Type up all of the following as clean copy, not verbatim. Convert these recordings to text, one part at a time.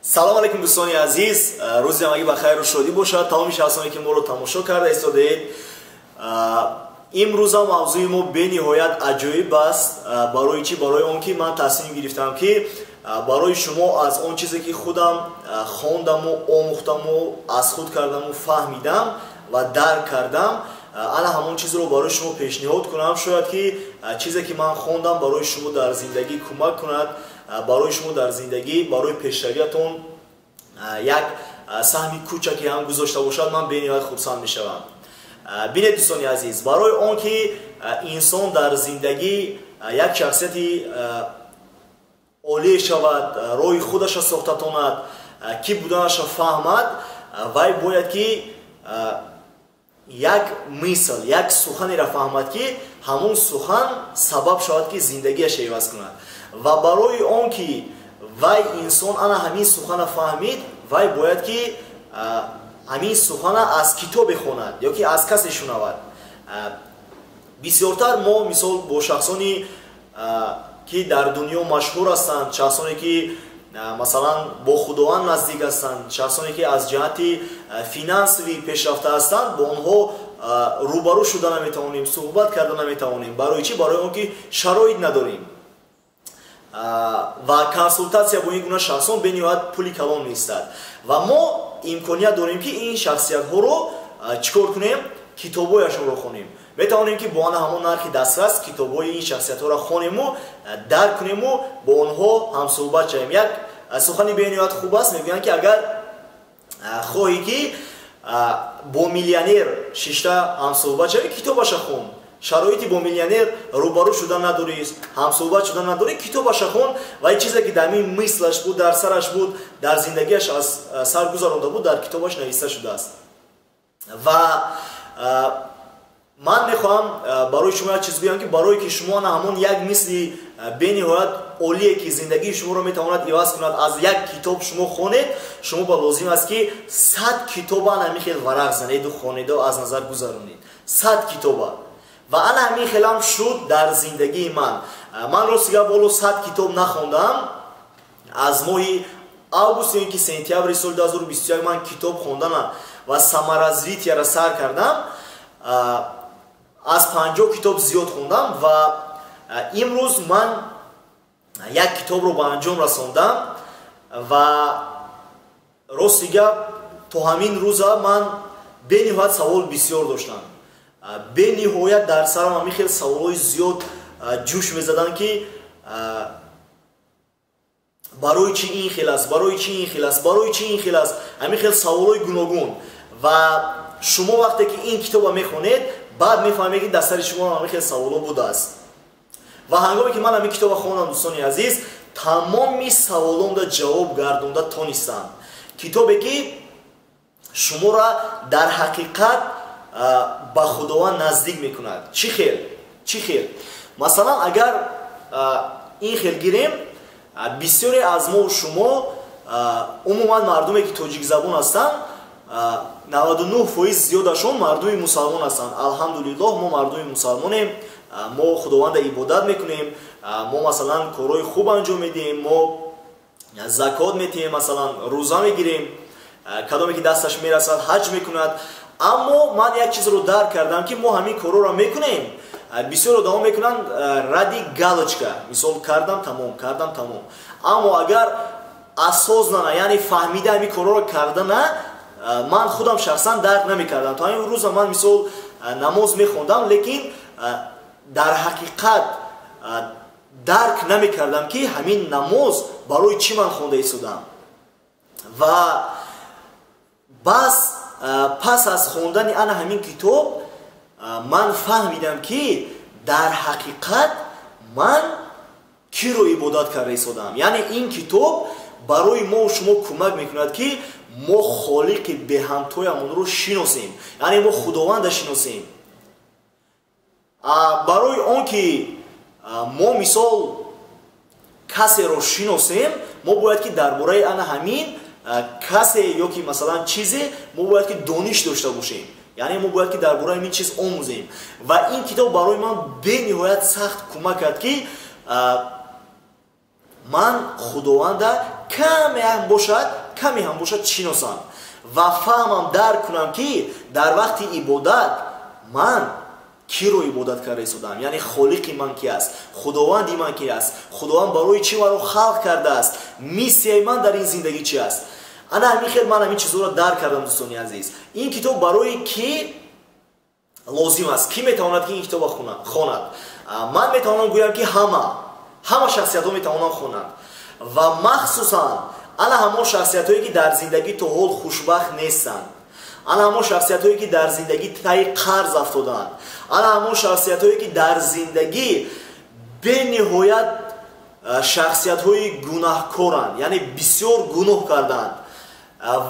Салом алейкум, дӯстони азиз, рӯзи ҳамагӣ ба хайру шодӣ бошад. Тамоми шахсоне, ки моро тамошо карда истодаед, имрӯза мавзӯи мо бениҳоят аҷоиб аст. Барои чӣ? Барои он ки ман тасмим гирифтам, ки барои шумо аз он чизе, ки худам хондаму омӯхтаму аз худ кардаму фаҳмидам ва дарк кардам, ана ҳамон чизро барои шумо пешниҳод кунам. Шояд ки чизе, ки ман хондам, барои шумо дар зиндагӣ кӯмак кунад, барои шумо дар зиндагӣ, барои пешравиятон як саҳми кӯчаке ҳам гузошта бошад, ман бениҳоят хурсанд мешавам. Бинед, дӯстони азиз, барои он ки инсон дар зиндагӣ як шахсияти олие шавад, роҳи худаша сохта тонад, кӣ буданаша фаҳмад, вай бояд ки як мисл, як суханеро фаҳмад, ки ҳамон сухан сабаб шавад, ки зиндагиаша иваз кунад. Ва барои он ки вай инсон ана ҳамин сухана фаҳмид, вай бояд ки ҳамин сухана аз китобе хонад ё ки аз касе шунавад. Бисёртар мо, мисол, бо шахсони, ки дар дунё машҳур ҳастанд, шахсоне, ки масалан бо Худованд наздик ҳастанд, шахсоне, ки аз ҷиҳати финансовӣ пешрафта ҳастанд, бо онҳо рӯбарӯ шуда наметавонем, суҳбат карда наметавонем. Барои чӣ? Барои он ки шароит надорем ва консултатсия бо ин гуна шахсон бениҳоят пули калон меистад. Ва мо имконият дорем, ки ин шахсиятҳоро чӣ кор кунем? Китобҳояшонро хонем. Метавонем, ки бо ана ҳамон нархи дастрас китобҳои ин шахсиятҳоро хонему дарк кунему бо онҳо ҳамсуҳбат шавем. Як сухани бениҳоят хуб аст, мегӯянд, ки агар хоҳӣ, ки бо миллионер шишта ҳамсуҳбат шавӣ, китобаша хон. Шароити бо миллионер рӯбарӯ шуда надорӣ, ҳамсуҳбат шуда надорӣ, китобаша хон ва ин чизе, ки дар ин мислаш буд, дар сараш буд, дар зиндагиаш аз сар гузаронда буд, дар китобаш нависта шудааст. Ва ман мехоҳам барои шумо як чиз гӯям, ки барое ки шумо ана ҳамон як мисли бениҳоят олие, ки зиндагии шуморо метавонад иваз кунад, аз як китоб шумо хонед, шумо ба лозим аст, ки 100 китоба ана ҳамин хел варақ занеду хонеду аз назар гузаронед, 100 китоба. Ва ана ҳамин хелам шуд дар зиндагии ман. Ман рости гап ҳоло 100 китоб нахондам. Аз моҳи август ё ин ки сентябри соли 2021 ман китоб хондана ва саморазвития ра сар кардам, аз 50 китоб зиёд хондам ва имрӯз ман як китобро ба анҷом расондам. Ва рости гап, то ҳамин рӯза ман бениҳоят савол бисёр доштам, бениҳоят дар сарам ҳамин хел саволҳои зиёд ҷӯш мезаданд, ки барои чӣ ин хел аст, барои чӣ ин хел аст, барои чӣ ин хел аст, ҳамин хел саволҳои гуногун. Ва шумо вақте ки ин китоба мехонед, баъд мефаҳмед, ки дар сари шумо ҳамин хел саволҳо будааст. Ва ҳангоме ки ман ҳамин китоба хондам, дӯстони азиз, тамоми саволомда ҷавоб гардонда тонистам. Китобе, ки шуморо дар ҳақиқат ба Худованд наздик мекунад. Чӣ хел? Чӣ хел? Масалан, агар ин хел гирем, бисёре аз мо шумо, умуман мардуме, ки тоҷикзабон ҳастанд, 99% зиёдашон мардуми мусалмон ҳастанд. Алҳамдулиллоҳ, мо мардуми мусалмонем, мо Худованда ибодат мекунем, мо, масалан, корҳои хуб анҷом медиҳем, мо закот метиҳем, масалан, рӯза мегирем, кадоме ки дасташ мерасад, ҳаҷ мекунад. Аммо ман як чизро дарк кардам, ки мо ҳамин корҳоро мекунем, бисёр одамо мекунанд ради галочка, мисол, кардам, тамом, кардам, тамом. Аммо агар осознанно, яъне фаҳмида ҳамин корҳоро кардана, ман худам шахсан дарк намекардам. То ҳамин рӯза ман, мисол, намоз мехондам, лекин дар ҳақиқат дарк намекардам, ки ҳамин намоз барои чӣ ман хонда истодам. Ва бас пас аз хондани ана ҳамин китоб ман фаҳмидам, ки дар ҳақиқат ман киро ибодат карда истодам. Яъне ин китоб барои мо шумо кӯмак мекунад, ки мо Холиқи беҳамтоямонро шиносем, яъне мо Худованда шиносем. Барои он ки мо, мисол, касеро шиносем, мо бояд ки дар бораи ана ҳамин касе ё ки, масалан, чизе мо бояд ки дониш дошта бошем, яъне мо бояд ки дар бораи ҳамин чиз омӯзем. Ва ин китоб барои ман бениҳоят сахт кӯмак кард, ки ман Худованда каме ҳам бошад, каме ҳам бошад шиносам ва фаҳмам, дарк кунам, ки дар вақти ибодат ман киро ибодат карда истодам, яъне холиқи ман ки аст, худованди ман ки аст, худованд барои чӣ маро халқ кардааст, миссияи ман дар ин зиндагӣ чи аст. Ана ҳамин хел ман ҳамин чизҳоро дарк кардам, дӯстони азиз. Ин китоб барои кӣ лозим аст? Кӣ метавонад, ки ин китобро хонад? Ман метавонам гӯям, ки ҳама шахсиятҳо метавонанд хонанд ва махсусан ана ҳамон шахсиятҳое, ки дар зиндагӣ то ҳол хушбахт нестанд, ана ҳамон шахсиятҳое, ки дар зиндагӣ таи қарз афтодаанд, ана ҳамон шахсиятҳое, ки дар зиндагӣ бениҳоят шахсиятҳои гунаҳкоранд, яъне бисёр гуноҳ кардаанд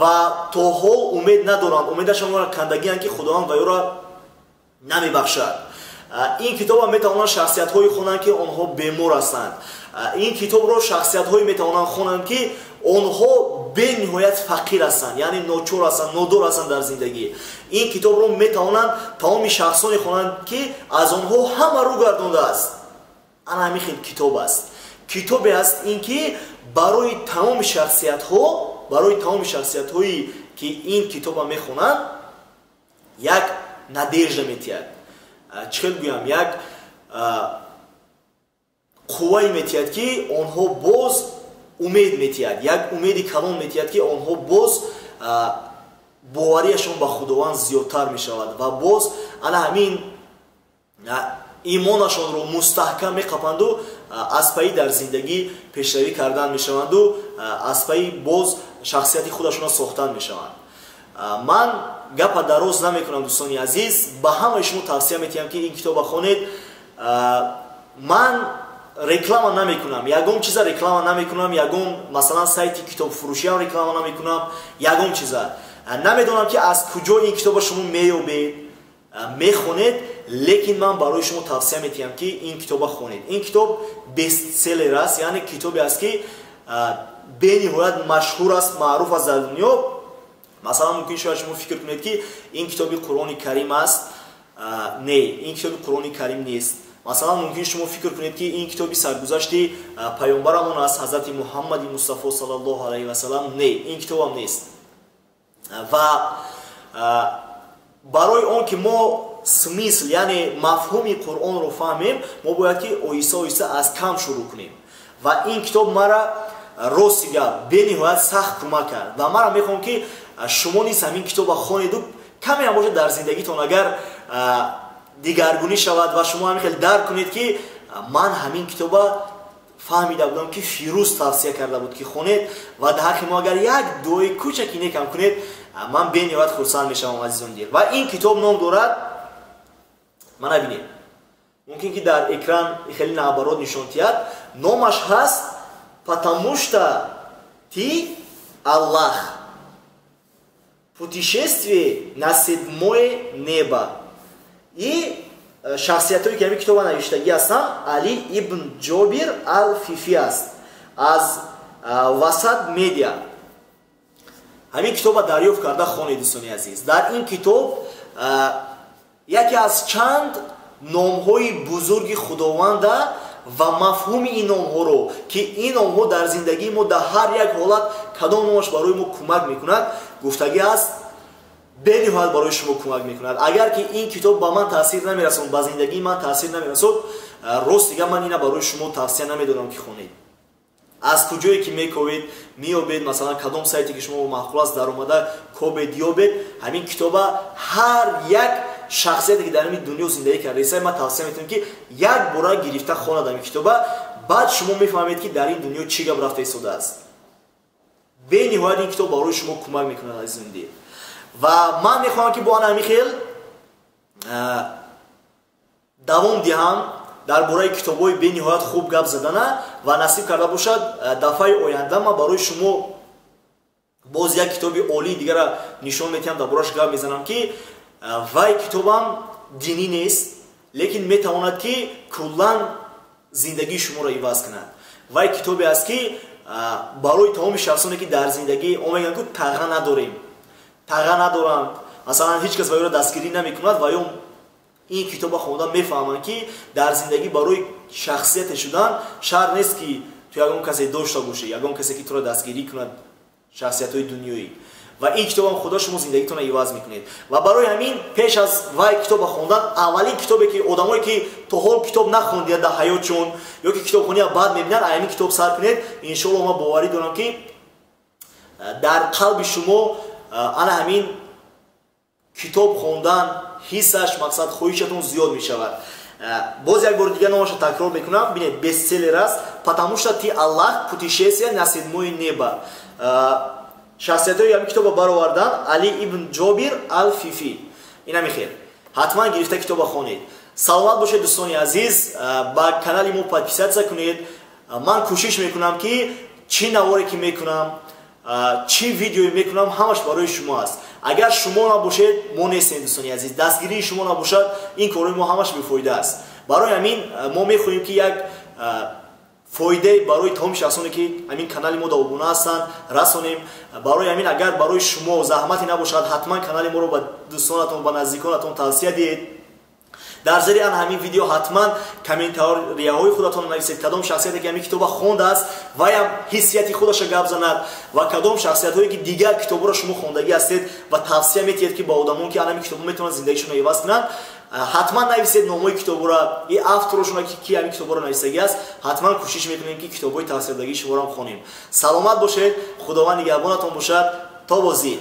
ва то ҳол умед надоранд, умедашонро кандагианд, ки худованд ба ёро намебахшад. Ин китобро метавонанд шахсиятҳое хонанд, ки онҳо бемор ҳастанд. Ин китобро шахсиятҳое метавонанд хонанд, ки онҳо бениҳоят фақир ҳастанд, яъне ночор ҳастанд, нодор ҳастанд дар зиндагӣ. Ин китобро метавонанд тамоми шахсоне хонанд, ки аз онҳо ҳама рӯ гардондааст. Ана ҳамин хел китоб аст. Китобе аст ин, ки барои тамоми шахсиятҳо, барои тамоми шахсиятҳое, ки ин китобро мехонанд, як надежда метиҳад, чӣ хел гӯям, як қуввае метиҳад, ки онҳо боз умед метиҳад, як умеди калон метиҳад, ки онҳо боз боварияшон ба худованд зиёдтар мешавад ва боз ана ҳамин имонашонро мустаҳкам меқапанду аз паи дар зиндагӣ пешравӣ кардан мешаванду аз паи боз шахсияти худашонро сохтан мешаванд. Ман гапа дароз намекунам, дӯстони азиз. Ба ҳамаи шумо тавсия метиҳам, ки ин китоба хонед. Ман реклама намекунам, ягон чиза реклама намекунам, ягон, масалан, сайти китобфурӯшиам реклама намекунам, ягон чиза. Намедонам, ки аз куҷо ин китоба шумо меёбед, мехонед, лекин ман барои шумо тавсия метиҳам, ки ин китоба хонед. Ин китоб бестселлер аст, яъне китобе аст, ки бениҳоят машҳур аст, маъруф аст дар дунё. Масалан, мумкин шояд шумо фикр кунед, ки ин китоби Қуръони Карим аст. Не, ин китоби Қуръони Карим нест. Масалан, мумкин шумо фикр кунед, ки ин китоби саргузашти паёмбарамон аст, ҳазрати Муҳаммади Мустафо саллаллоҳу алайҳи васалам. Не, ин китобам нест. Ва барои он ки мо смысл, яъне мафҳуми Қуръонро фаҳмем, мо бояд ки оҳиста оҳиста аз кам шурӯъ кунем. Ва ин китоб мара, рости гап, бениҳоят сахт кӯмак кард ва мара мехоҳам, ки шумо низ ҳамин китоба хонеду каме ҳам бошад дар зиндагитон агар дигаргунӣ шавад ва шумо ҳамин хел дарк кунед, ки ман ҳамин китоба фаҳмида будам, ки Фирӯз тавсия карда буд, ки хонед, ва дар ҳаққи мо агар як дуои кӯчаки некам кунед, ман бениҳоят хурсанд мешавам, азизон дил. Ва ин китоб ном дорад, мана бинед, мумкин ки дар экран хеле наоборот нишон диҳад, номаш ҳаст «Потому что ты Аллах. Путешествие на седьмое небо». И шахсиятҳое, ки ҳамин китоба навиштагӣ ҳастанд, Али ибн Ҷобир ал Фифи аст, аз Васат Медиа. Ҳамин китоба дарёфт карда хонед, дӯстони азиз. Дар ин китоб яке аз чанд номҳои бузурги худованда ва мафҳуми ин номҳоро, ки ин номҳо дар зиндагии мо дар ҳар як ҳолат кадом номаш барои мо кӯмак мекунад, гуфтагӣ аст. Бениҳоят барои шумо кӯмак мекунад. Агар ки ин китоб ба ман таъсир намерасонд, ба зиндагии ман таъсир намерасод, рост дига, ман ина барои шумо тавсия намедодам, ки хонед. Аз куҷое ки мековед, меёбед, масалан, кадом сайте ки шумо маъқул аст, даромада кобед, ёбед ҳамин китоба. Ҳар як шахсияте, ки дар ҳамин дунё зиндагӣ кардаиста, ман тавсия метавонам, ки як бора гирифта хонад ҳамин китоба. Баъд шумо мефаҳмед, ки дар ин дунё чӣ гап рафта истодааст. Бениҳоят ин китоб барои шумо кӯмак мекунад, азизони дил. Ва ман мехоҳам, ки бо ана ҳамин хел давом диҳам дар бораи китобҳои бениҳоят хуб гап задана. Ва насиб карда бошад, дафъаи оянда ман барои шумо боз як китоби олии дигара нишон метиҳам, дар бораш гап мезанам, ки вай китобам динӣ нест, лекин метавонад, ки куллан зиндагии шуморо иваз кунад. Вай китобе аст, ки барои тамоми шахсоне, ки дар зиндагӣ он мегӯянд, ку таға надорем, таға надоранд, масалан, ҳеҷ кас вайро дастгирӣ намекунад, ва ё ин китоба хонда мефаҳманд, ки дар зиндагӣ барои шахсияте шудан шарт нест, ки Ту ягон касе дошта бошӣ, ягон касе ки туро дастгирӣ кунад, шахсиятҳои дунёӣ. Ва ин китобам худо шумо зиндагитонро иваз мекунед. Ва барои ҳамин пеш аз вай китоба хондан, аввалин китобе ки одамое ки то ҳол китоб нахондият дар ҳаётшон ё ки китобхония баъд мебинанд, ҳамин китоб сар кунед. Иншоалло, ман боварӣ дорам, ки дар қалби шумо ана ҳамин китоб хондан ҳиссаш, мақсад, хоҳишатон зиёд мешавад. Боз як бори дигар номаша такрор мекунам. Бинед, бестселлер аст, «Потому что ты Аллах. Путешествие на седьмое небо». Шахсиятҳои ҳамин китоба баровардан Али ибн Ҷобир ал Фифи. Инами хел, ҳатман гирифта китоба хонед. Саломат бошед, дӯстони азиз. Ба канали мо подписаться кунед. Ман кӯшиш мекунам, ки чӣ наворе ки мекунам, чӣ видеое мекунам, ҳамаш барои шумо аст. Агар шумо набошед, мо нестем, дӯстони азиз. Дастгирии шумо набошад, ин корҳои мо ҳамаш бефоида аст. Барои ҳамин мо мехоҳем, ки як фоидае барои тамоми шахсоне, ки ҳамин канали мо обуна ҳастанд, расонем. Барои ҳамин, агар барои шумо заҳмате набошад, ҳатман канали моро ба дӯстонатон, ба наздиконатон тавсия диҳед. Дар зери ан ҳамин видео ҳатман комментарияҳои худатон нависед, кадом шахсияте ки ҳамин китоба хондааст, ваям ҳиссияти худаша гап занад ва кадом шахсиятҳое ки дигар китобҳоро шумо хондагӣ ҳастед ва тавсия метиҳед, ки ба одамон, ки ҳамин китобҳо метавонанд зиндагишонро иваз кунанд, ҳатман нависед номҳои китобҳоро и авторошона, ки ҳамин китобҳоро нависагӣ аст. Ҳатман кӯшиш мекунем, ки китобҳои тавсиядагии шуморо хонем. Саломат бошед, Худованд нигаҳбонатон бошад. То бозӣ.